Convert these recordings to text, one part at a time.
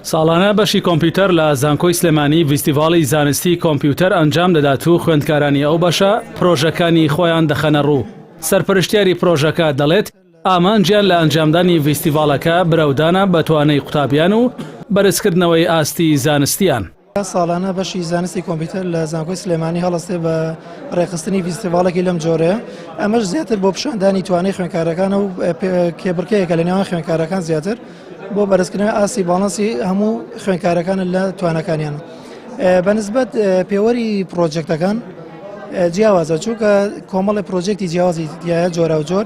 ساڵانە بەشی کۆمپیوتەر لە زانکۆی سلێمانی ڤیستیڤاڵی زانستی کۆمپیوتەر ئەنجام دەدات و خوێندکارانی ئەو بەشە پرۆژەکانی خۆیان دەخەنە ڕوو. سەرپەرشتیاری پرۆژەکە دەڵێت، ئامانجیان لە ئەنجامدانی ڤیستیڤاڵەکە برەودانە بە توانای قوتابیان و بەرزکردنەوەی ئاستی زانستیان. ساڵانە بەشی زانستی کۆمپیوتەر لە زانکۆی سلێمانی هەڵەستێ بە ڕێکخستنی ڤیستیڤاڵێکی لەم جۆرەیە، ئەمەش زیاتر بۆ پیشاندانی توانای خوێندکارەکانە و کێبڕکێیەکە لە نێوان خوێندکارەکان زیاتر بۆ بەرزکردنەوەی ئاستی باڵانسی هەموو خوێندکارەکانە لە توانەکانیان. بەنسبەت پێوەری پرۆجێکتەکان جیاوازە چونکە کۆمەڵی پرۆجێکتی جیاوازی تایە جۆراوجۆر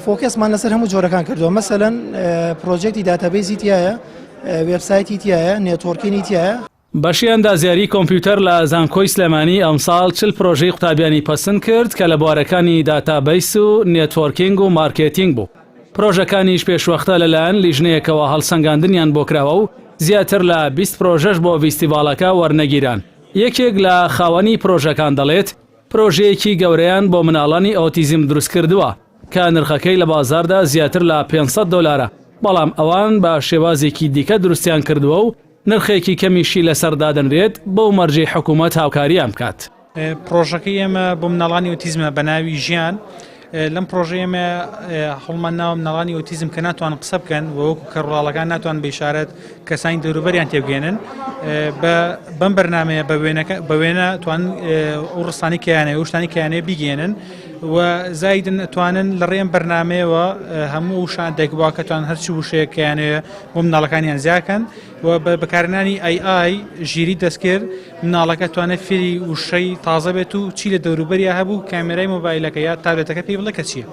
focus مان لەسەر هەموو جۆرەکان کردووە مەسەلەن پرۆجێکتی database ی تایە وێبسایتی تایە networking ی تایە. بەشی ئەندازیاری کۆمپیوتەر لە زانکۆی سلێمانی ئەمساڵ 40 پرۆژەی قوتابیانی پەسند کرد کە لە بوارەکانی database و networking و مارکێتینگ بوو. پرۆژەکانیش پێشوەختە لەلایەن لیژنەیەکەوە هەڵسەنگاندنیان بۆ کراوە و زیاتر لە 20 پرۆژەش بۆ ڤیستیڤاڵەکە وەرنەگیران. یەکێک لە خاوەنی پرۆژەکان دەڵێت، پرۆژەیەکی گەورەیان بۆ مناڵانی ئۆتیزم دروستکردووە کە نرخەکەی لە بازاڕدا زیاتر لە 500 دۆلارە، بەڵام ئەوان بە شێوازێکی دیکە دروستیان کردووە و نرخێکی کەمیشی لەسەر دادەنرێت بەو مەرجەی حکوومەت هاوکارییان بکات. پڕۆژەکەی ئێمە بۆ مناڵانی ئۆتیزمە بە ناوی ژیان. لەم پڕۆژەی ئێمە هەوڵمان ناوە مناڵانی ئۆتیزم کە ناتوانن قسە بکەن و وەکو کەڕواڵەکان ناتوان بە ئیشارەت کەسانی دەوروبەریان تێبگەێنن بەم بەرنمەیە بە وێنەکە بە وێنە توان ئەو ڕستانی کەیانە و شتانی کەیانەیە بیگەێنن و زایدن ئەتوانن لە ڕێم بەرنمەیەوە هەموو شان دایکباکەتوان هەرچی وشەیە کەیانەیە بۆ مناڵەکانیان زیاکەن و بە بەکارهێنانی AI ژیری دەستکرد مناڵەکە توانێت فێری وشەی تازە بێت و چی لە دەوروبەریا هەبوو کامێرای مۆبایلەکە یا تابلێتەکە پێی بڵێ کە چییە.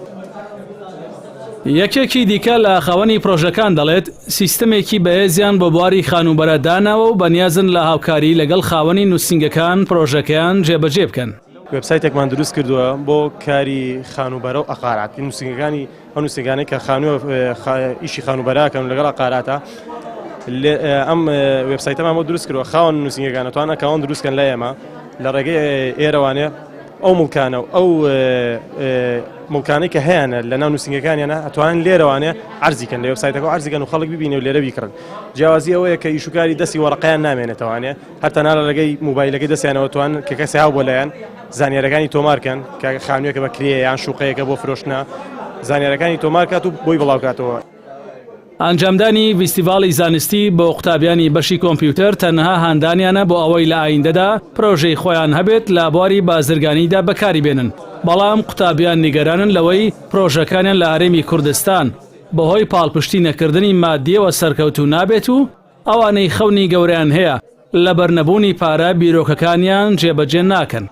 یەکێکی دیکە لە خاوەنی پرۆژەکان دەڵێت، سیستمێکی بەهێزیان بۆ بواری خانووبەرە داناوە و بەنیازن لە هاوکاری لەگەڵ خاوەنی نووسینگەکان پرۆژەکەیان جێبەجێ بکەن. وێبسایتێکمان دروست کردووە بۆ کاری خانووبەرە و عەقارات، نووسینگەکانی ئەو نووسینگانەی کە خانوو ئیشی خانووبەراکەن لەگەڵ عەقاراتە ئەم وێبسایتەمان بۆ دروست کردووە خاوەن نووسینگەکان توان account دروستکەن لە ئێمە لە ڕێگەی ئێرەوانێ ئەو مڵکانە و ئەو مڵکانەی کە هەیەە لە ناو نووسینگەکانیانە ئەتوانن لێرەوانێ عەرزیکەن لە وێبسایتەکە عەرزیکەن و خەڵک ببینێ و لێرە بیکڕن جیاوازی ئەوەیە کە ئیشوکاری دەستی وەڕقیان نامێنێتەوانێ هەر تەنها لە ڕێگەی موبایلەکەی دەستیانەوە توان کە کەسێ هاو بۆ لایەن زانیارەکانی تۆمار کەن کە خانوویەکە بە کرێیە یان شوقەیەکە بۆ فرۆشتنە زانیارەکانی تۆمار کات و بۆی بڵاو کاتەوە. ئەنجامدانی ڤیستیڤاڵی زانستی بۆ قوتابیانی بەشی کۆمپیوتەر تەنها هاندانیانە بۆ ئەوەی لە ئایندەدا پرۆژەی خۆیان هەبێت لە بواری بازرگانیدا بەکاری بێنن، بەڵام قوتابیان نیگەرانن لەوەی پرۆژەکانیان لە هەرێمی کوردستان بەهۆی پاڵپشتی نەکردنی مادییەوە سەرکەوتوو نابێت و ئەوانەی خەونی گەورەیان هەیە لەبەر نەبوونی پارە بیرۆکەکانیان جێبەجێ ناکەن.